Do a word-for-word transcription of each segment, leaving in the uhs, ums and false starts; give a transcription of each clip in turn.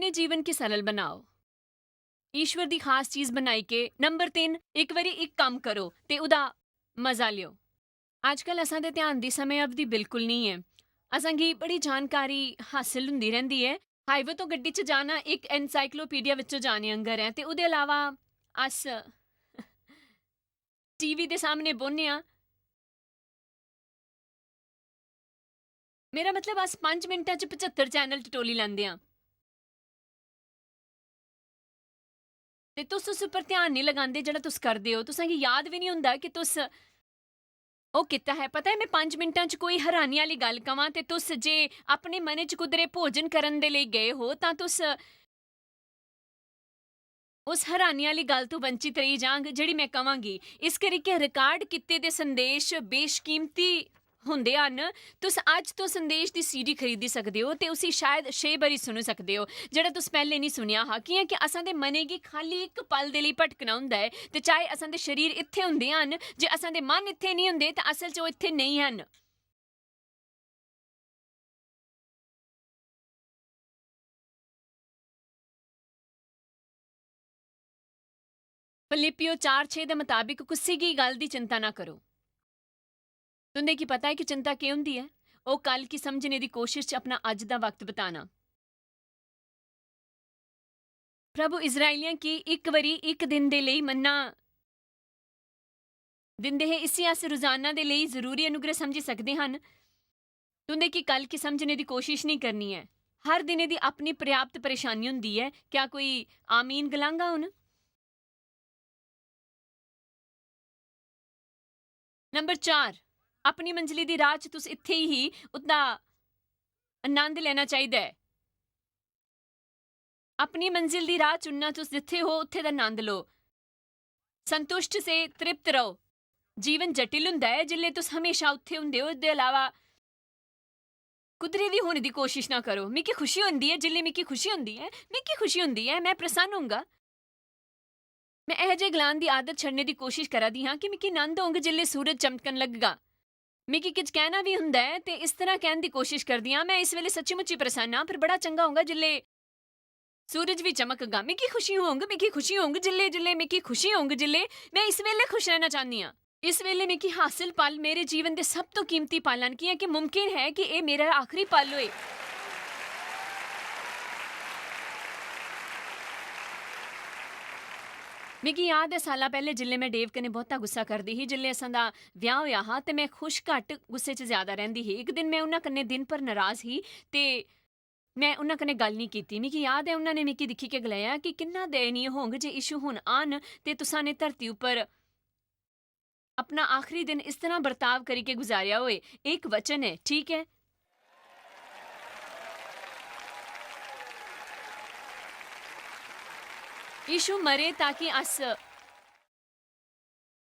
अपने जीवन गी सरल बनाओ। ईश्वर दी खास चीज बनाई के, नंबर तीन, इक बारी इक कम्म करो ते ओह्दा मजा लियो। अजकल असां दे ध्यान दी समय अवधि बिल्कुल नेईं ऐ। असां गी बड़ी जानकारी हासल हुंदी रैंह्दी ऐ। हाईवे तो गड्डी च जाना इक एनसाइक्लोपीडिया विच्चों जाने आंगर ऐ ते ओह्दे अलावा अस टीवी दे सामने बौह्ने आं। मेरा मतलब, अस पंज मिंटां च पचत्तर चैनल टटोली लैंदे आं। ते तुस उस उप्पर ध्यान निं लगांदे जेह्ड़ा तुस करदे ओ। तुसें गी याद बी निं होंदा कि तुस ओह् कीता ऐ। पता ऐ, में पंज मिंटां च कोई हैरानी आह्ली गल्ल कवां ते तुस जे अपने मनै च कुदरे भोजन करन दे लेई गए हो, तां तुस उस हैरानी आह्ली गल्ल तो वंचित रेही जांग जेह्ड़ी में कवांगी। इस करी के रिकार्ड कीते दे संदेश बेशकीमती होंदे हन। तुस अज्ज तो संदेश दी सीडी खरीदी सकदे ओ ते उसी शायद छे बारी सुनी सकदे ओ। जेह्ड़ा तुस पैह्लें निं सुनेआ हा, कि'यां कि असां दे मनै गी खाल्ली इक पल दे लेई भटकना होंदा ऐ ते चाहे असां दे शरीर इत्थै होंदे हन, जे असां दे मन इत्थै निं होंदे, तां असल च ओह् इत्थै नेईं हन। फिलिप्पियो चार छे दे मताबिक कुसै गी गल्ल दी चिंता ना करो। तुं'दे गी पता ऐ कि चिंता केह् होंदी ऐ? ओह् कल गी समझने दी कोशश च अपना अज्ज दा वक्त बिताना। प्रभु इस्राएलियां गी इक बारी इक दिन दे लेई मन्ना दिंदे हे, इसी अस रोजाना दे लेई जरूरी अनुग्रह समझी सकदे हन। तुं'दे गी कल गी समझने दी कोशश नेईं करनी ऐ। हर दिनै दी अपनी पर्याप्त परेशानी होंदी ऐ। क्या कोई आमीन गलांगा हुन? नंबर चार, अपनी मंजली दी राह च तुस इत्थै ही उसदा आनंद लैना चाहिदा ऐ। अपनी मंजिल दी राह चुनना, तुस जित्थै हो उत्थै दा आनंद लो। संतुष्ट से तृप्त रहो। जीवन जटिल हुंदा ऐ जिसलै तुस हमेशा उत्थै हुंदे ओ। एह्दे अलावा कुदरे बी होने दी कोशिश ना करो। मिगी खुशी होंदी ऐ, जिसलै मिगी खुशी होंदी ऐ, मिगी खुशी होंदी ऐ, में प्रसन्न होंगा। में एह जे गलान दी आदत छड़ने दी कोशिश करा दी हां कि मिगी नंद होंग जिसलै सूरज चमकन लगगा। मिगी किश कहना बी हुंदा ऐ ते इस तरह कहन दी कोशिश करदी हां, "में इस वेले सच्ची-मुच्ची प्रसन्न आं, पर बड़ा चंगा होंगा जिसलै सूरज बी चमकगा। मिगी खुशी होंग, मिगी खुशी होंग जिसलै, जिसलै मिगी खुशी होंग जिसलै। में इस वेले खुश रहना चाहन्नी आं।" इस वेले मिगी हासल पल मेरे जीवन दे सब तो कीमती पल न, कि'यां कि मुमकिन है कि एह् मेरा आखरी पल होए। मिगी याद ऐ, साला पैह्ले जिसलै में डेव कन्नै बहुता गुस्सा करदी ही, जिसलै असां दा ब्याह होया हा, ते में खुश घट्ट, गुस्से च ज्यादा रैंह्दी ही। इक दिन में उन्हां कन्नै दिन भर नराज ही ते में उन्हां कन्नै गल्ल निं कीती। मिगी याद ऐ, उन्हां ने मिगी दिक्खी के गलाया कि किन्ना दयनीय होंग जे यीशु हुन आन ते तुसां ने धरती उप्पर अपना आखरी दिन इस तरह बर्ताव करियै गुजारेआ होए। एह् इक वचन ऐ, ठीक ऐ? यीशु मरे ताकि अस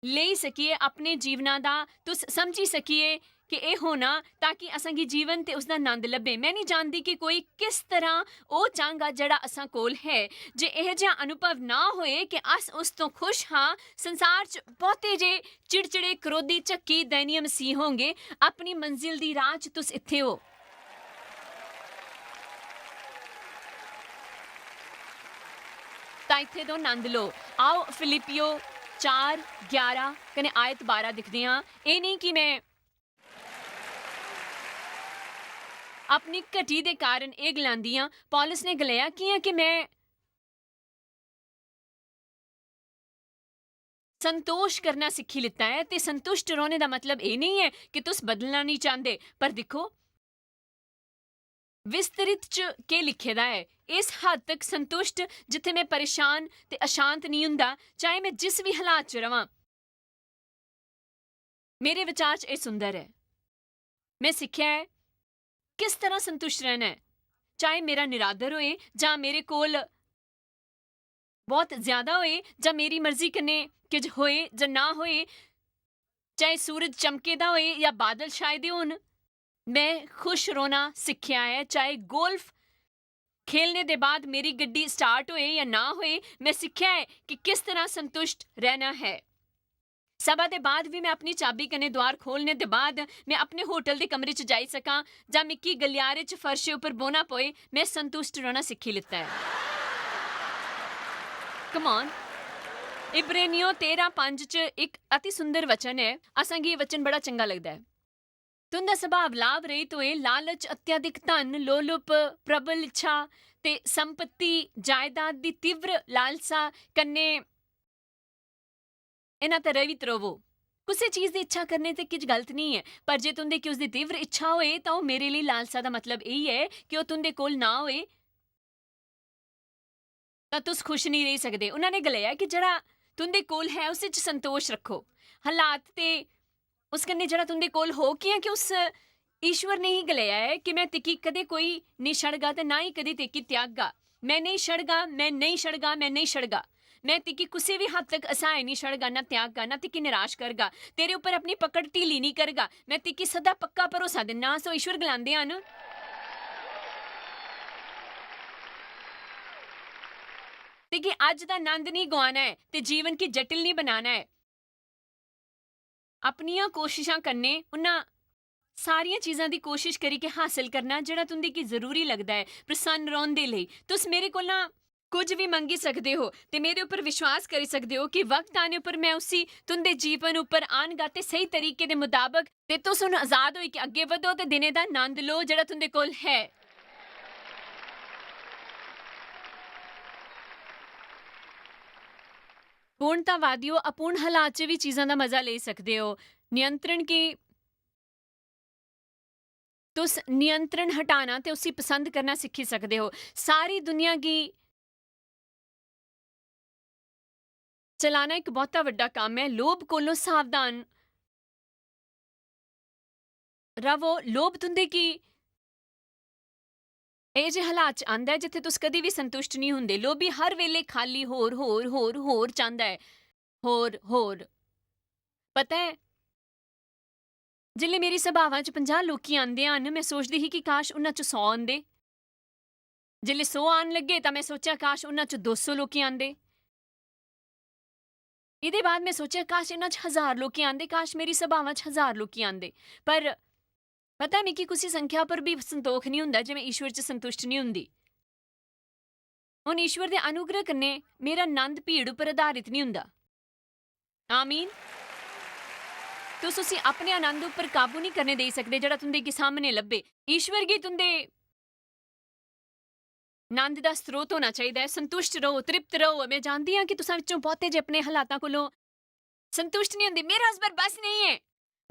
लेई सकिए अपने जीवना दा, तुस समझी सकिए कि एह् होना, ताकि असां गी जीवन ते उसदा नंद लब्भे। में निं जानदी कि कोई किस तरह ओह् चांह्गा जेह्ड़ा असां कोल है। जे एह जेहा अनुभव ना होए कि अस उस तो खुश हां, संसार च बहुते जे चिड़चिड़े, क्रोधी, झक्की, दयनीय मसीह होंगे। अपनी मंजिल दी राह च तुस इत्थे ओ। तां इत्थे दो नंद लो। आओ फिलिपियो चार ग्यारह कने आयत बारह दिखदे हां। एह् नेईं कि में अपनी घटी दे कारण एह् गलांदी आं। पौलुस ने गलाया, "कि'यां कि में संतोष करना सिक्खी लैता ऐ।" ते संतुष्ट रौह्ने दा मतलब एह् नेईं ऐ कि तुस बदलना नेईं चांह्दे, पर दिक्खो, विस्तृत च केह् लिखे दा ऐ, "इस हद तक संतुष्ट जित्थै में परेशान ते अशांत नेईं हुंदा, चाहे में जिस बी हालात च रवां।" मेरे विचार च एह् सुंदर ऐ। में सिक्खेआ ऐ किस तरह संतुष्ट रैह्ना ऐ, चाहे मेरा निरादर होए जां मेरे कोल बहुत ज्यादा होए जां मेरी मर्जी कन्नै किश होए जां ना होए, चाहे सूरज चमके दा होए जां बादल छाए दे होन। में खुश रौह्ना सिक्खेआ ऐ, चाहे गोल्फ खेलने दे बाद मेरी गड्डी स्टार्ट होए जां ना होए। में सिक्खेआ ऐ कि किस तरह संतुष्ट रैह्ना है। सभा दे बाद बी में अपनी चाबी कन्नै द्वार खोलने दे बाद में अपने होटल दे कमरे च जाई सकां जां मिक्की गलियारे च फर्शे उप्पर बौह्ना पवै, में संतुष्ट रौह्ना सिक्खी लैता ऐ। Come on। इब्रेनियों तेरां पंज च इक अति सुंदर वचन ऐ। असेंगी एह् वचन बड़ा चंगा लगदा ऐ। "तुं'दा सुभाऽ लाभ रहित होए, लालच, अत्यधिक धन, लोलुप, प्रबल इच्छा ते संपत्ति, जायदाद दी तीव्र लालसा कन्नै इ'नें ते रहित र'वो।" कुसै चीज दी इच्छा करने ते किश गलत नेईं ऐ, पर जे तुं'दे च उसदी तीव्र इच्छा होए, तां ओह् मेरे लेई लालसा दा मतलब एही ऐ कि ओह् तुं'दे कोल ना होए, तां तुस खुश नेईं रेही सकदे। उन्होंने गलाया कि जेह्ड़ा तुं'दे कोल है, उस च संतोष रक्खो। हालात ते उस कन्नै जेह्ड़ा तुं'दे कोल हो, कि'यां कि उस ईश्वर ने ही गलाया ऐ कि "में तिकी कदें कोई नेईं छड़गा ते ना ही कदें तिकी त्यागगा। में नेईं छड़गा, में नेईं छड़गा, में नेईं छड़गा। में तिकी कुसै बी हद तक असहाय नेईं छड़गा, ना त्यागगा, ना तिकी निराश करगा। तेरे उप्पर अपनी पकड़ ढीली नेईं करगा। में तिकी सदा पक्का भरोसा दिन्ना।" सो ईश्वर गलांदे हन, "तिकी अज्ज दा नंद नेईं गुआना ऐ ते जीवन गी जटिल नेईं बनाना ऐ।" अपनियां कोशिशां कन्नै उन्हां सारियां चीजां दी कोशिश करी के हासल करना जेह्ड़ा तुं'दे गी जरूरी लगदा ऐ प्रसन्न रौह्न दे लेई। तुस मेरे कोला कुछ बी मंगी सकदे ओ ते मेरे उप्पर विश्वास करी सकदे ओ कि वक्त आने पर में उसी तुं'दे जीवन उप्पर आनगा ते स्हेई तरीके दे मुताबक, ते तुस हुन आजाद होई के अग्गें बधो ते दिनें दा नंद लो जेह्ड़ा तुं'दे कोल है। पूर्णतावादियो, अपूर्ण हालात च बी चीजां दा मजा लेई सकदे ओ। नियंत्रण गी तुस नियंत्रण हटाना ते उसी पसंद करना सिक्खी सकदे ओ। सारी दुनिया गी चलाना इक बहुता बड्डा कम्म ऐ। लोभ कोलों सावधान रवो। लोभ तुं'दे गी एह् जे हालात च आंदा ऐ जित्थै तुस कदी बी संतुष्ट निं होंदे। लोभी हर बेल्लै खाल्ली होर, होर, होर, होर चांह्दा ऐ। होर, होर। पता ऐ, जिसलै मेरी सभावां च पंजाह् लोकी आंदे हन, में सोचदी ही कि काश उन्हां च सौ आंदे। जिसलै सौ आन लग्गे तां में सोचेआ काश उन्हां च दो सौ लोकी आंदे। एह्दे बाद में सोचेआ काश इन्हां च हजार लोकी आंदे, काश मेरी सभावां च हजार लोकी आंदे। पर पता ऐ, मिगी कुसै संख्या पर बी संतोख निं होंदा जे में ईश्वर च संतुष्ट निं होंदी। हुन ईश्वर दे अनुग्रह कन्नै मेरा नंद भीड़ उप्पर आधारित निं होंदा। आमीन। तुस उसी अपने आनंद उप्पर काबू निं करने देई सकदे जेह्ड़ा तुं'दे गी सामनै लब्भे। ईश्वर गी तुं'दे नंद दा स्रोत होना चाहिदा ऐ। संतुष्ट रहो, तृप्त रहो। में जानदी आं कि तुसां विच्चों बहुते जे अपने हालातां कोलों संतुष्ट निं होंदे। मेरा उस पर बस नेईं ऐ।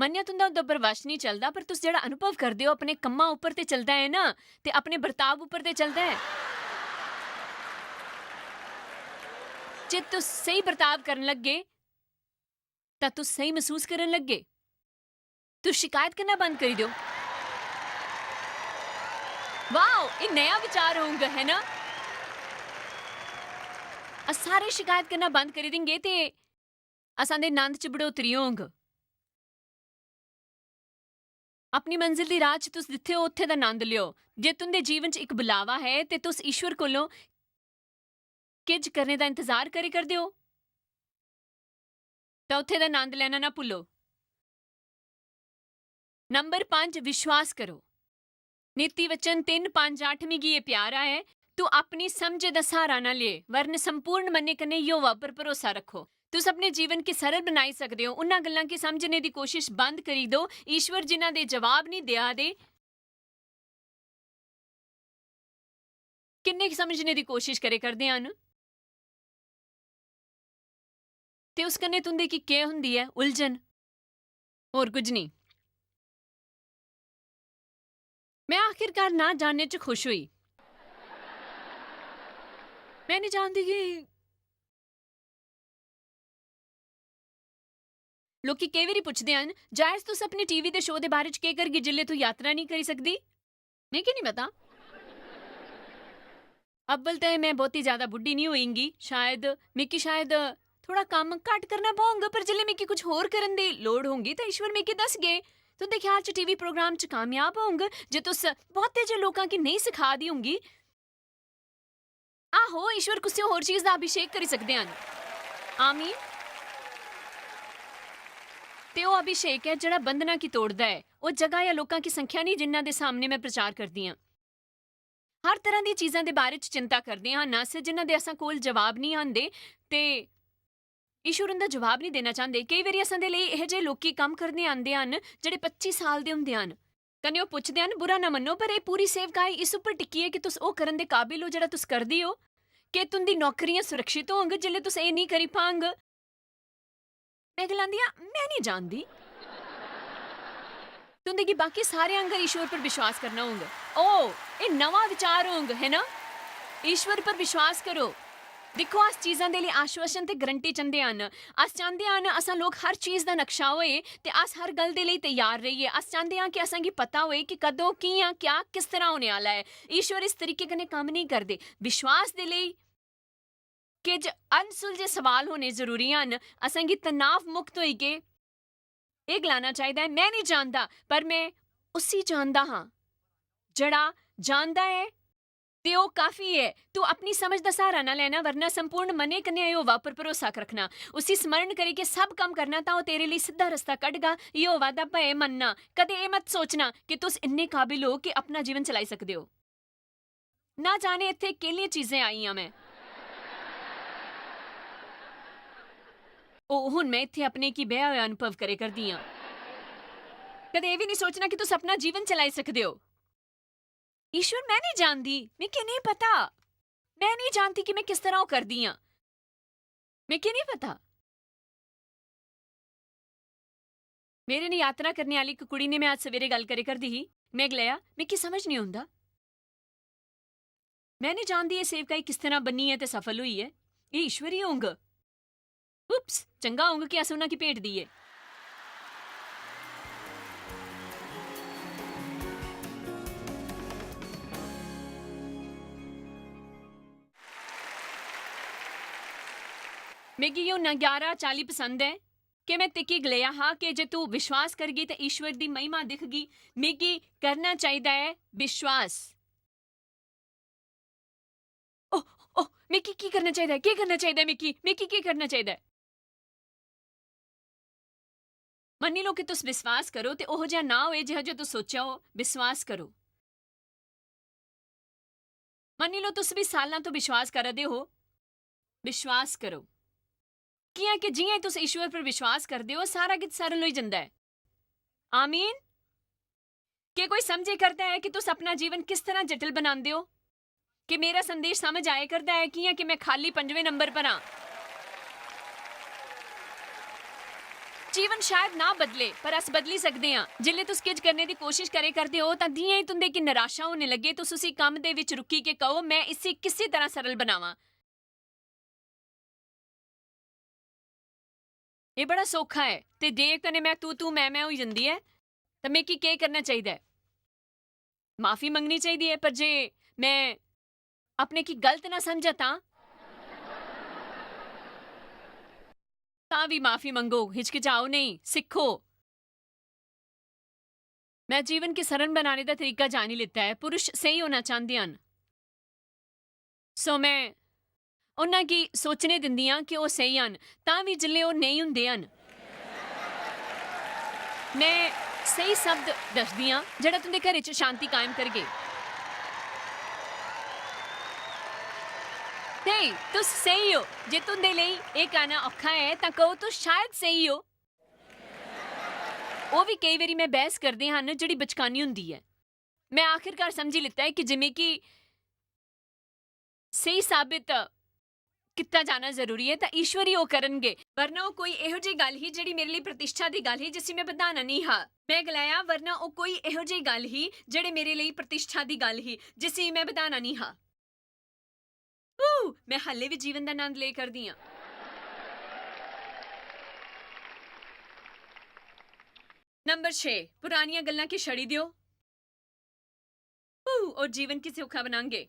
मन्नेआ तुं'दा उं'दे पर वश निं चलदा, पर तुस जेह्ड़ा अनुभव करदे ओ, अपने कम्मां उप्पर ते चलदा ऐ ना, ते अपने बर्ताव उप्पर ते चलदा ऐ। जे तुस स्हेई बर्ताव करन लग्गे, तां तुस स्हेई मसूस करन लग्गे। तुस शिकायत करना बंद करी देओ। वाओ, एह् नया विचार होंग, है ना? अस सारे शिकायत करना बंद करी देंगे ते असां दे नंद च बढ़ोतरी होंग। अपनी मंजिल दी राह च तुस जित्थै ओ, उत्थै दा नंद लियो। जे तुं'दे जीवन च इक बुलावा है ते तुस ईश्वर कोलों किज करने दा इंतजार करी करदे ओ, तां उत्थै दा नंद लैना ना भुल्लो। नंबर पंज, विश्वास करो। नीति वचन तिन्न पंज अट्ठ, "मिगी एह् प्यारा ऐ, तू अपनी समझे दा स्हारा ना ले, वरन संपूर्ण मनै कन्नै यहोवा पर भरोसा रक्खो।" तुस अपने जीवन गी सरल बनाई सकदे ओ। उन्हां गल्लां गी समझने दी कोशिश बंद करी दो। ईश्वर जिन्हां दे जवाब निं देआ दे, किन्ने गी समझने दी कोशिश करे करदे हन? ते उस कन्नै तुं'दे गी केह् होंदी ऐ? उलझन, होर कुछ नेईं। में आखिरकार ना जानने च खुश होई। में निं जानदी कि लोकी केई बारी पुछदे हन, "जायज, तुस अपने टीवी दे शो दे बारे च केह् करगी जिसलै तू यात्रा नेईं करी सकदी?" मिगी निं पता। अव्वल ते में बहुती ज्यादा बुड्ढी निं होईंगी, शायद मिगी, शायद थोह्ड़ा कम्म घट्ट करना पौंग, पर जिसलै मिगी कुछ होर करन दी लोड़ होंगी तां ईश्वर मिगी दसगे। तुं'दे ख्याल च टीवी प्रोग्राम च कामयाब होंग जे तुस बहुते जे लोकां गी नेईं सखा दी होंगी? आहो, ईश्वर कुसै होर चीज दा अभिषेक करी सकदे हन। आमीन। ते ओह् अभिषेक ऐ जेह्ड़ा बंधना गी तोड़दा ऐ। ओह् जगह या लोकां की संख्या निं जिन्हां दे सामने में प्रचार करदी आं। हर तरह दी चीजां दे बारे च चिंता करदे हन अस, जिन्हां दे असां कोल जवाब निं आंदे, ते ईश्वर उं'दा जवाब निं देना चांह्दे। केई बारी असां दे लेई एह् जे लोकी कम्म करने आंदे हन जेह्ड़े पच्ची साल दे होंदे हन। कन्नै ओह् पुछदे हन, बुरा ना मन्नो, पर एह् पूरी सेवकाई इस उप्पर टिक्की ऐ कि तुस ओह् करन दे काबिल ओ जेह्ड़ा तुस करदे ओ। केह् तुं'दी नौकरियां सुरक्षित होंग जिसलै तुस एह् निं करी पांग? में गलांदी आं, "में निं जानदी।" तुं'दे गी बाकी सारे आंगर ईश्वर पर विश्वास करना होंग। ओ, एह् नमां विचार होंग, है ना? ईश्वर पर विश्वास करो। दिक्खो, अस चीजां दे लेई आश्वासन ते गारंटी चांह्दे हन। अस चांह्दे हन असां लोक हर चीज दा नक्शा होए ते अस हर गल्ल दे लेई त्यार रहिए। अस चांह्दे आं कि असां गी पता होए कि कदों, कि'यां, क्या, किस तरह होने आह्ला ऐ। ईश्वर इस तरीके कन्नै कम्म नेईं करदे। विश्वास दे लेई किश अनसुलझे सवाल होने जरूरी हन। असें गी तनाव मुक्त होई गे एह् गलाना चाहिदा ऐ, "में निं जानदा, पर में उसी जानदा हां, जेह्ड़ा जानदा ऐ, ते ओह् काफी ऐ।" तू अपनी समझ दा सहारा ना लैना, वरना संपूर्ण मनै कन्नै यहोवा पर भरोसा रखना, उसी स्मरण करियै सब कम्म करना, तां ओह् तेरे लेई सिद्धा रस्ता कड्ढगा। यहोवा दा भय मनना। कदें एह् मत सोचना कि तुस इन्ने काबिल ओ कि अपना जीवन चलाई सकदे ओ। ना जाने इत्थै केह्लियां चीजां आइयां में। ओ, हुन में इत्थै अपने गी बेहा होया अनुभव करे करदी आं। कदें एह् बी निं सोचना कि तुस अपना जीवन चलाई सकदे ओ। ईश्वर, में निं जानदी, मिगी नेईं पता। में निं जानदी कि में किस तरह ओह् करदी आं। मिगी नेईं पता। मेरे ने यात्रा करने आह्ली इक कुड़ी ने, में अज्ज सवेरे गल्ल करे करदी ही, में गलाया, "मिगी समझ निं औंदा। में निं जानदी एह् सेवकाई किस तरह बनी ऐ ते सफल होई ऐ। एह् ईश्वरी होंग।" उप्स, चंगा होंग कि अस उ'नें गी भेंट देइये। मिगी यूहन्ना ग्यारह चाली पसंद ऐ। के में तिकी गलेआ हा कि जे तू विश्वास करगी ते ईश्वर दी महिमा दिखगी? मिगी करना चाहिदा ऐ विश्वास। ओह, ओह, मिगी की करना चाहिदा ऐ? केह् करना चाहिदा ऐ मिगी? मिगी केह् करना चाहिदा ऐ? मन्नी लो कि तुस विश्वास करो ते ओहो जेहा ना होए जेहा जो तुस सोचेआ हो। विश्वास करो। मन्नी लो तुस बी सालां तो विश्वास करा दे हो। विश्वास करो। कि'यां कि जि'यां तुस ईश्वर पर विश्वास करदे हो, सारा किश सरल होई जंदा ऐ। आमीन। केह् कोई समझे करदा ऐ कि तुस अपना जीवन किस तरह जटिल बनांदे ओ? कि मेरा संदेश समझ आए करदा ऐ, कि'यां कि में खाली पंजवें नंबर पर आं? जीवन शायद ना बदले, पर अस बदली सकदे आं। जिसलै तुस किश करने दी कोशिश करे करदे ओ, तां जि'यां ही तुं'दे गी निराशा होने लगे, तुस उसी कम्म दे विच रुकी के कहो, "में इसी किसी तरह सरल बनावां।" एह् बड़ा सौखा ऐ, ते जे कन्नै में तू, तू, मैं, मैं होई जंदी ऐ, तां मिगी केह् करना चाहिदा ऐ? माफी मंगनी चाहिदी ऐ, पर जे में अपने गी गलत ना समझां तां? तां बी माफी मंगो, हिचकिचाओ नेईं, सिक्खो। मैं जीवन गी सरल बनाने दा तरीका जानी लित्ता ऐ। पुरुष स्हेई होना चांह्दे हन। सो मैं उन्हां गी सोचने दिंदी आं कि ओह् स्हेई हन, तां बी जिसलै ओह् नेईं हुंदे हन, मैं स्हेई शब्द दसदी आं जेह्ड़ा तुं'दे घरै च शांति कायम करगे। नेईं, तुस स्हेई ओ। जे तुं'दे लेई एह् कहना औखा ऐ, तां कहो, "तुस शायद स्हेई ओ।" ओह् बी केई बारी मैं बैह्स करदे हन जेह्ड़ी बचकानी हुंदी ऐ। मैं आखिरकार समझी लित्ता ऐ कि जे मिगी स्हेई साबित कीता जाना जरूरी ऐ, तां ईश्वर ही ओह् करनगे। वरना ओह् कोई एहो जेही गल्ल ही जेह्ड़ी मेरे लेई प्रतिष्ठा दी गल्ल ही, जिसी मैं बधाना नेईं हा। मैं गलाया, "वरना ओह् कोई एहो जेही गल्ल ही जेह्ड़ी मेरे लेई प्रतिष्ठा दी गल्ल ही, जिसी मैं बधाना नेईं हा।" ऊ, मैं हाल्ले बी जीवन दा आनंद ले करदी आं। नंबर छे, पुरानियां गल्लां गी छड़ी देओ। ऊ, और जीवन गी सौखा बनांगे।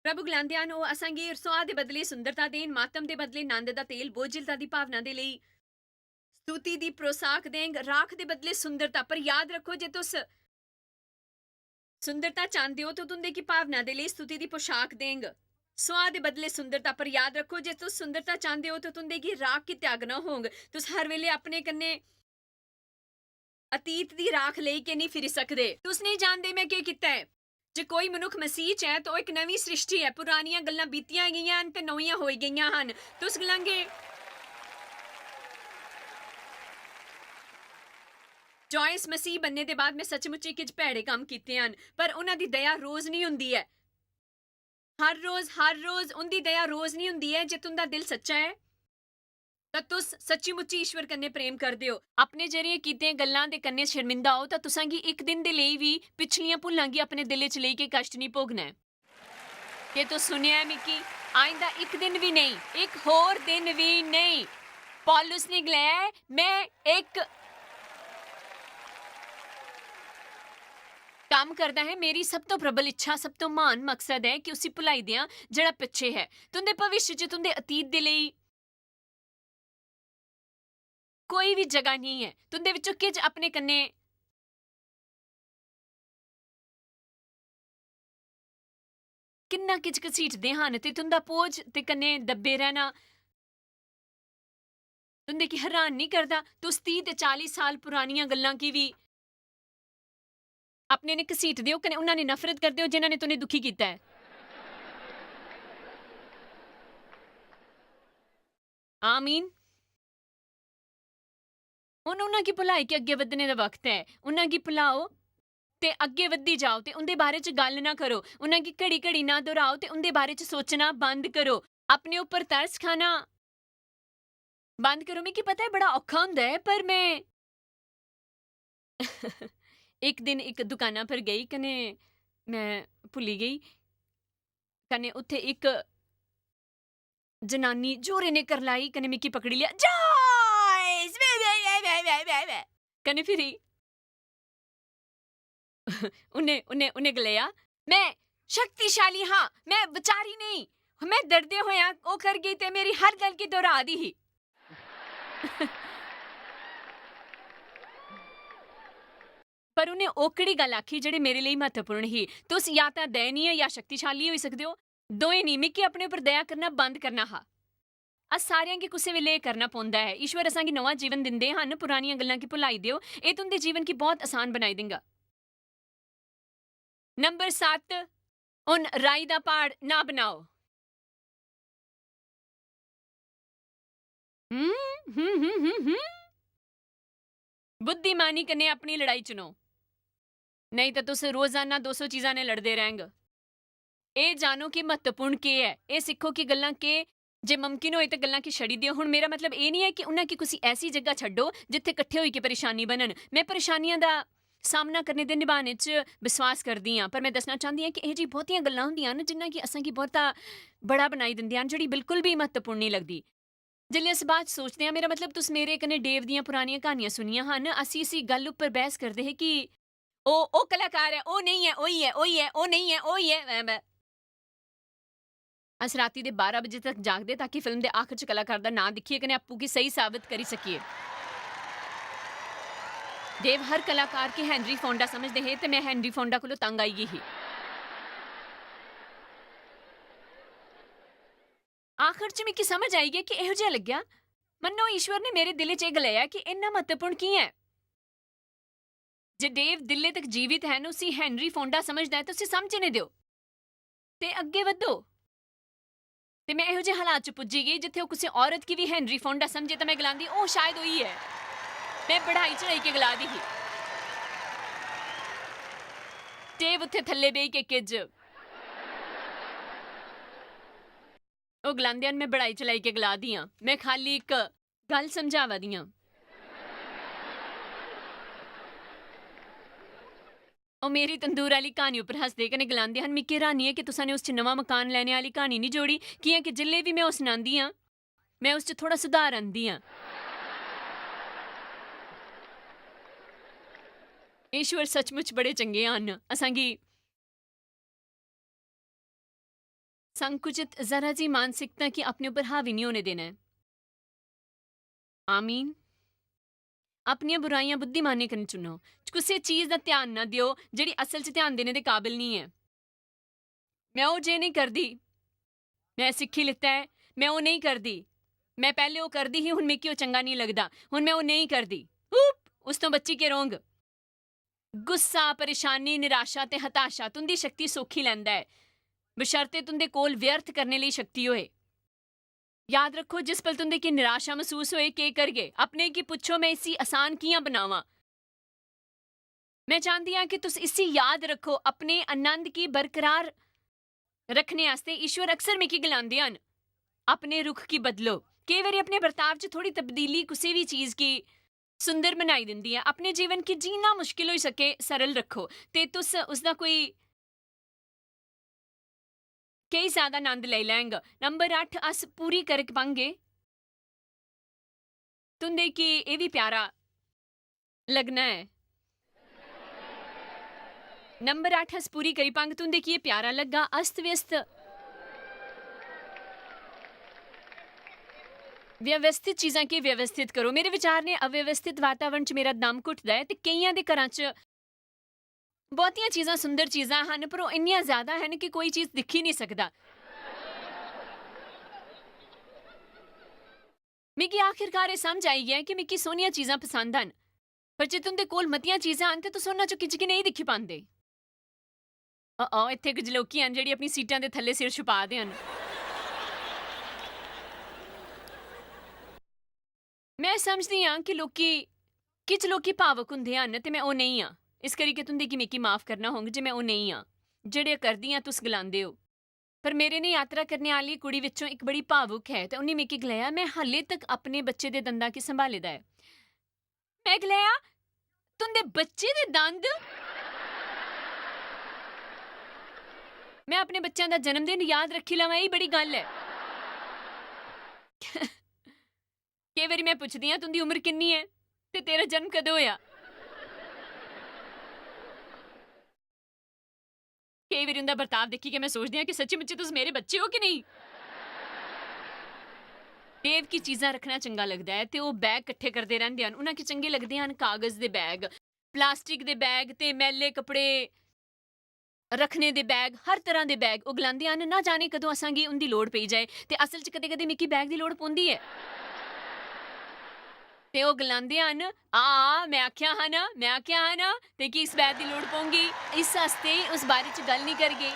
प्रभु गलांदे हन, "ओह् असांगी रसोआ दे बदले सुंदरता देन, मातम दे बदले नंद दा तेल, बोझलता दी भावना दे लेई स्तुति दी पोशाक देंग, राख दे बदले सुंदरता।" पर याद रखो, जे तुस सुंदरता चांह्दे ओ, तो तुं'दे गी भावना दे लेई स्तुति दी पोशाक देंग। सुआह् दे बदले सुंदरता। पर याद रक्खो, जे तुस सुंदरता चांह्दे ओ, तां तुं'दे गी राख गी त्यागना होग। तुस हर बेल्लै अपने कन्नै अतीत दी राख लेई के नेईं फिरी सकदे। तुस नेईं जानदे में केह् कीता ऐ। जे कोई मनुक्ख मसीह च ऐ, तां ओह् इक नमीं सृष्टि ऐ। पुरानियां गल्लां बीतियां गेइयां न ते नमियां होई गेइयां हन। तुस गलांगे, "जॉयस, मसीह बनने दे बाद में सच्चमुच किश भैड़े कम्म कीते हन।" पर उन्हां दी दया रोज नेईं होंदी ऐ। हर रोज, हर रोज उं'दी दया रोज नेईं होंदी ऐ। जे तुं'दा दिल सच्चा ऐ, तां तुस सच्ची-मुच्ची ईश्वर कन्नै प्रेम करदे ओ। अपने जरिये कीतियें गल्लां दे कन्नै शर्मिंदा ओ, तां तुसां गी इक दिन दे लेई बी पिछलियां भुल्लां गी अपने दिलै च लेई के कश्ट नेईं भोगना ऐ। केह् तुस सुनेआ ऐ मिगी? आइंदा इक दिन बी नेईं, इक होर दिन बी नेईं। पौलुस ने गलाया ऐ, "में इक कम्म करदा ऐ, मेरी सब तो प्रबल इच्छा, सब तो म्हान मकसद ऐ कि उसी भुलाई देआं जेह्ड़ा पिच्छे ऐ।" तुं'दे भविष्य च तुं'दे अतीत दे लेई कोई बी जगह नेईं ऐ। तुं'दे विच्चों किश अपने कन्नै किन्ना किश घसीटदे हन ते तुं'दा बोझ ते कन्नै दब्बे रैह्ना तुं'दे गी हैरान निं करदा? तुस तीह् ते चाली साल पुरानियां गल्लां गी बी अपने ने घसीटदे ओ, कन्नै उन्हां ने नफरत करदे ओ जिन्हां ने तुं'दे दुखी कीता ऐ। आमीन। हुन उन्हां गी भुलाई के अग्गें बधने दा वक्त ऐ। उन्हां गी भुलाओ ते अग्गें बधदी जाओ ते उं'दे बारे च गल्ल ना करो। उन्हां गी घड़ी-घड़ी ना दोहराओ ते उं'दे बारे च सोचना बंद करो। अपने उप्पर तरस खाना बंद करो। मिगी पता ऐ बड़ा औखा होंदा ऐ, पर में इक दिन इक दुकाना पर गेई कन्नै में भुल्ली गेई। कन्नै उत्थै इक जनानी जोरे ने करलाई कन्नै मिगी पकड़ी लेआ, "जॉयस!" कन्नै फिरी उन्नै, उन्नै, उन्नै गलाया, "में शक्तिशाली हां, में बचारी नेईं, में डरदे होएं ओह् कर गेई ते मेरी हर गल्ल गी दोहरा दी ही।" पर उन्नै ओकड़ी गल्ल आखी जेह्ड़ी मेरे लेई म्हत्तवपूर्ण ही। तुस या तां दयनीय या शक्तिशाली होई सकदे ओ, दोएं नेईं। मिगी अपने उप्पर दया करना बंद करना हा। अस सारेआं गी कुसै बेल्लै एह् करना पौंदा ऐ। ईश्वर असां गी नमां जीवन दिंदे हन, पुरानियां गल्लां गी भुलाई देओ। एह् तुं'दे जीवन गी बौह्त असान बनाई देंगा। नंबर सत्त, हुन राई दा प्हाड़ ना बनाओ। हम्म, हम्म, हम्म, हम्म, हम्म। बुद्धिमानी कन्नै अपनी लड़ाई चुनो, नेईं तां तुस रोजाना दो सौ चीजां ने लड़दे रैह्ंग। एह् जानो कि म्हत्तवपूर्ण केह् ऐ, एह् सिक्खो कि गल्लां केह्, जे मुमकिन होए ते गल्लां गी छड़ी देओ। हुन मेरा मतलब एह् निं ऐ कि उन्हां गी कुसी ऐसी जगह छड्डो जित्थै कट्ठे होई के परेशानी बनन। में परेशानियां दा सामना करने दे निभाने च विश्वास करदी आं, पर में दस्सना चांह्दी आं कि एह् जेही बहुतियां गल्लां होंदियां न जिन्हां गी असें गी बहुता बड़ा बनाई दिंदियां न, जेह्ड़ी बिल्कुल बी म्हत्तवपूर्ण निं लगदी। जिसलै अस बाद च सोचदे आं, मेरा मतलब तुस मेरे कन्नै डेव दियां पुरानियां क्हानियां सुनियां हन, असी इसी गल्ल उप्पर बैह्स करदे हे कि ओह्, ओह् कलाकार ऐ, ओह् नेईं ऐ, ओही ऐ, ओही ऐ, ओह् नेईं ऐ, ओही ऐ, ऐ, ऐ। अस राती दे बारां बजे तक जागदे ताकि फिल्म दे आखर च कलाकार दा नांऽ दिक्खिए कन्नै आपूं गी स्हेई साबत करी सकिए। डेव हर कलाकार गी हेनरी फोंडा समझदे हे ते में हेनरी फोंडा कोलों तंग आई गेई ही। आखर च मिगी समझ आई गेआ कि एहो जेहा लग्गेआ, मन्नो ईश्वर ने मेरे दिलै च एह् गलाया कि इन्ना म्हत्तवपूर्ण की ऐ? जे डेव दिल्ले तक जीवित हैन, उसी हेनरी फोंडा समझदा ऐ, ते उसी समझने देओ। ते अग्गें बधो। ते में एहो जेह् हालात च पुज्जी गेई, जित्थै ओह् कुसै औरत गी बी हेनरी फोंडा समझे, तां में गलांदी, "ओह् शायद ओही ऐ।" में बढ़ाई चढ़ाई के गला दी ही। डेव उत्थै थल्ले बेही के किज। ओह् गलांदे हन, "में बढ़ाई चढ़ाई के गला दी आं, में खाल्ली इक गल्ल समझावा दी आं।" ओह् मेरी तंदूर आह्ली क्हानी उप्पर हसदे कन्नै गलांदे हन, "मिगी हैरानी ऐ कि तुसां ने उस च नमां मकान लैने आह्ली क्हानी निं जोड़ी, कि'यां कि जिसलै बी में ओह् सनांदी आं, में उस च थोह्ड़ा सुधार आंदी आं।" ईश्वर सचमुच बड़े चंगे हन। असां गी संकुचित जरा जी मानसिकता गी अपने उप्पर हावी निं होने देना ऐ। आमीन। अपनियां बुराइयां बुद्धिमानी कन्नै चुनो। कुसै चीज दा ध्यान ना देओ जेह्ड़ी असल च ध्यान देने दे काबल निं ऐ। में ओह् जे नेईं करदी। में सिक्खी लित्ता ऐ, में ओह् नेईं करदी। में पैह्ले ओह् करदी ही, हुन मिगी ओह् चंगा नेईं लगदा, हुन में ओह् नेईं करदी। उप, उस तो बच्ची के रौंह्ग? गुस्सा, परेशानी, निराशा ते हताशा तुं'दी शक्ति सोखी लैंदा ऐ, बशर्ते तुं'दे कोल व्यर्थ करने लेई शक्ति होए। याद रक्खो, जिस पल तुं'दे गी निराशा मसूस होए, केह् करगे? अपने गी पुच्छो, "में इसी आसान कि'यां बनावां?" में चांह्दी आं कि तुस इसी याद रक्खो। अपने आनंद गी बरकरार रक्खने आस्तै ईश्वर अक्सर मिगी गलांदे हन, "अपने रुख गी बदलो।" केई बारी अपने बर्ताव च थोड़ी तब्दीली कुसै बी चीज गी सुंदर बनाई दिंदी ऐ। अपने जीवन गी जिन्ना मुश्किल होई सके, सरल रक्खो, ते तुस उसदा कोई केई ज्यादा आनंद लेई लैंग। नंबर अट्ठ, अस पूरी करी पांगे। तुं'दे गी एह् बी प्यारा लग्गना ऐ। नंबर अट्ठ, अस पूरी करी पांग। तुं'दे गी एह् प्यारा लग्गा? अस्त व्यस्त, व्यवस्थित चीजां गी व्यवस्थित करो। मेरे विचार ने अव्यवस्थित वातावरण च मेरा दम घुटदा ऐ ते केइयां दे घरां च बहुतियां चीजां सुंदर चीजां हन, पर ओह् इन्नियां ज्यादा हन कि कोई चीज दिक्खी निं सकदा। मिगी आखिरकार एह् समझ आई गेआ कि मिगी सोह्नियां चीजां पसंद हन, पर जे तुं'दे कोल मतियां चीजां हन ते तुस उन्हां चों किश गी नेईं दिक्खी पांदे। ओ, इत्थै कुछ लोकी हन जेह्ड़ी अपनी सीटां दे थल्ले सिर छुपा दे हन। में समझदी आं कि लोकी, किश लोकी भावुक हुंदे हन ते में ओह् नेईं आं। इस करियै तुं'दे गी मिगी माफ करना होंग जे में ओह् नेईं आं। जेह्ड़े करदी आं, तुस गलांदे ओ। पर मेरे ने यात्रा करने आह्ली कुड़ी विच्चों इक बड़ी भावुक ऐ ते उन्नै मिगी गलाया, "में हाल्ले तक अपने बच्चे दे दंदा गी संभाले दा ऐ।" में गलाया, "तुं'दे बच्चे दे दंद?" में अपने बच्चें दा जन्मदिन याद रक्खी लवां, एह् बड़ी गल्ल ऐ। केई बारी में पुछदी आं, "तुं'दी उम्र किन्नी ऐ ते तेरा जन्म कदूं होआ?" केई बारी उं'दा बर्ताव दिक्खियै में सोचदी आं कि सच्ची मुच्ची तुस मेरे बच्चे ओ कि नेईं? देव गी चीजां रक्खना चंगा लगदा ऐ ते ओह् बैग किट्ठे करदे रैंह्दे हन। उ'नें गी चंगे लगदे हन कागज दे बैग, प्लास्टिक दे बैग ते मैले कपड़े रक्खने दे बैग, हर तरह दे बैग। ओह् गलांदे हन, "ना जाने कदूं असांगी उं'दी लोड़ पेई जाए।" ते असल च कदें-कदें मिगी बैग दी लोड़ पौंदी ऐ। ते ओह् गलांदे हन, "आ, में आखेआ हा ना, में आखेआ हा ना, ते कि इस बैग दी लोड़ पौंगी, इस आस्तै उस बारे च गल्ल निं करगे।"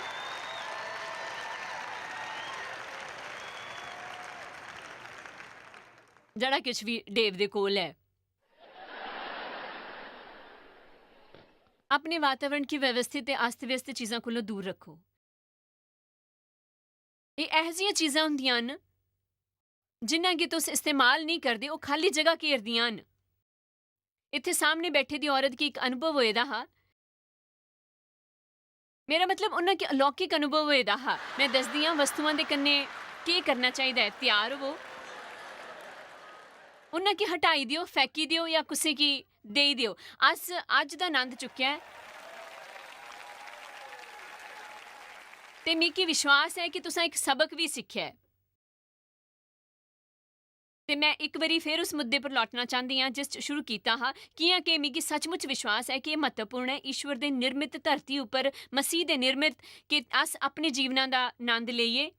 जेह्ड़ा किश बी देव दे कोल ऐ, अपने वातावरण गी व्यवस्थित ते अस्त-व्यस्त चीजां कोलों दूर रक्खो। एह् एहो जिहियां चीजां होंदियां न, जिन्ना गी तुस इस्तेमाल नेईं करदे, ओह् खाल्ली जगह घेरदियां न। इत्थै सामने बैठी दी औरत गी इक अनुभव होए दा हा। मेरा मतलब, उन्ना गी अलौकिक अनुभव होए दा हा। में दसदी आं, वस्तुआं दे कन्नै केह् करना चाहिदा ऐ। त्यार होवो, उन्ना गी हटाई देओ, फैकी देओ जां कुसै गी देई देओ। अस अज्ज दा नंद चुक्केआ ऐ। ते मिगी विश्वास ऐ कि तुसें इक सबक बी सिक्खेआ ऐ। ते में इक बारी फिर उस मुद्दे पर लौटना चांह्दी आं जिस च शुरू कीता हा, कि'यां के मिगी सचमुच विश्वास ऐ कि एह् म्हत्तवपूर्ण ऐ ईश्वर दे निर्मित धरती उप्पर, मसीह दे निर्मित, कि अस अपने जीवना दा नंद लेइये।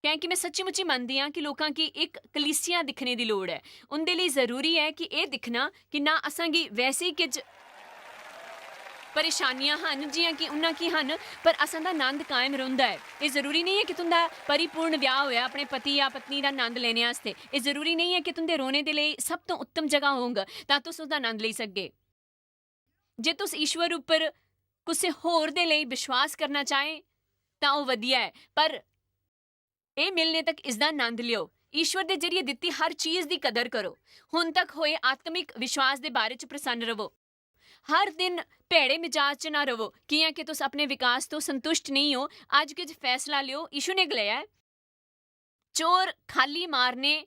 कैंह् कि में सच्ची मुच्ची मनदी आं कि लोकां गी इक कलीसिया दिक्खने दी लोड़ ऐ। उं'दे लेई जरूरी ऐ कि एह् दिक्खना कि ना असां गी वैसे किश परेशानियां हन जि'यां कि उन्ना की हन, पर असां दा नंद कायम रौंह्दा ऐ। एह् जरूरी नेईं ऐ कि तुं'दा परिपूर्ण ब्याह् होऐ अपने पति जां पत्नी दा नंद लैने आस्तै। एह् जरूरी नेईं ऐ कि तुं'दे रौह्ने दे लेई सब तों उत्तम जगह होंग तां तुस उसदा नंद लेई सकगे। जे तुस ईश्वर उप्पर कुसै होर दे लेई विश्वास करना चाहें तां ओह् वधिया ऐ, पर एह् मिलने तक इसदा नंद लेओ। ईश्वर दे जरिए दित्ती हर चीज दी कदर करो। हुन तक होए आत्मिक विश्वास दे बारे च प्रसन्न रवो। हर दिन भैड़े मिजाज च ना रवो, कि'यां कि तुस अपने विकास तो संतुष्ट नेईं ओ। अज्ज किश फैसला लेओ। यीशु ने गलाया ऐ, "चोर खाली मारने,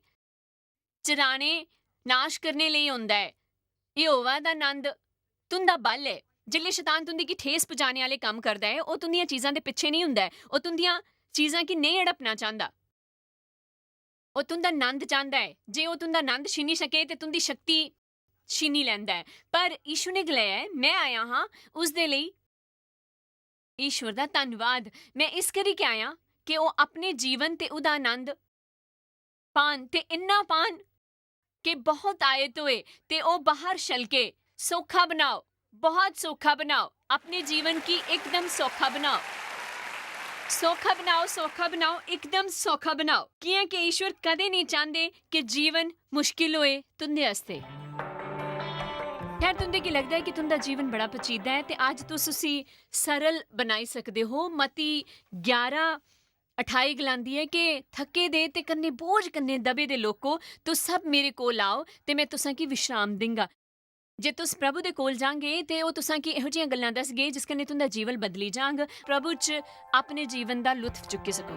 चराने, नाश करने लेई औंदा ऐ। यहोवा दा नंद तुं'दा बल ऐ।" जिसलै शैतान तुं'दी गी ठेस पजाने आह्ले कम्म करदा ऐ, ओह् तुं'दियां चीजां दे पिच्छे नेईं हुंदा ऐ। ओह् तुं'दियां चीजां गी नेईं हड़पना चांह्दा। ओह् तुं'दा नंद चांह्दा ऐ। जे ओह् तुं'दा नंद छीनी सके ते तुं'दी शक्ति छीनी लैंदा ऐ। पर यीशु ने गलाया ऐ, "में आया हां उसदे लेई।" ईश्वर दा धन्नवाद। में इस करी गै आया कि ओह् अपने जीवन ते ओह्दा आनंद पान ते इन्ना पान कि बहुत आयत होए ते ओह् बाहर छलके। सौखा बनाओ, बहुत सौखा बनाओ, अपने जीवन की एकदम सौखा बनाओ। सौखा बनाओ, सौखा बनाओ, एकदम सौखा बनाओ। कियां कि ईश्वर कदें नहीं चाहते कि जीवन मुश्किल होए तुंदे आस्तै। खैर, तुंदे की लगदा है कि तुंदा जीवन बड़ा पचीदा है ते अज्ज तुस उसी सरल बनाई सकदे हो। मती ग्यारह अठाई गलांदी है कि थके दे ते कन्नै बोझ कन्नै दबे दे लोको, तुस सब मेरे कोल आओ ते मैं तुसां की विश्राम दिंगा। जे तुस प्रभु दे कोल जांगे ते ओह् तुसां की एहो जियां गल्लां दसगे जिस कन्नै तुंदा जीवन बदली जांग। प्रभु च अपने जीवन दा लुत्फ चुक्की सको।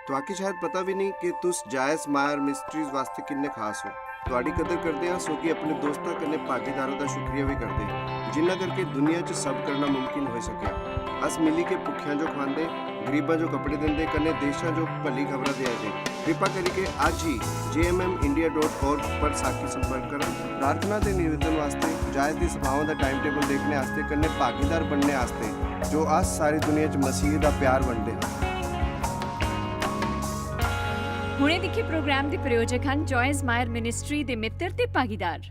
तुआकी शायद पता भी नहीं कि तुस जायस मायर मिस्ट्रीज वास्ते किन्ने खास हो। तुआडी कदर करदे हां, सो कि अपने दोस्तां कन्नै भागीदारां दा शुक्रिया भी करदे हां, जिन्ना करके दुनिया च सब करना मुमकिन होई सकेआ। अस मिली के भुक्खेआं जो खवांदे, गरीबां जो कपड़े दिंदे, कन्नै देशां जो भली खबरां देआ दे। कृपा करियै अज्ज ही J M M India dot org पर साकी संपर्क करा। प्रार्थना ते निवेदन वास्ते, जायस दी सभाओं दा टाइम टेबल देखने आस्ते, कन्नै भागीदार बनने आस्ते, जो अस सारी दुनिया च मसीह दा प्यार बंडदे हां। हुणे दिक्खे प्रोग्राम दे प्रायोजक हन जॉयस मायर मिनिस्ट्री दे मित्र ते भागीदार।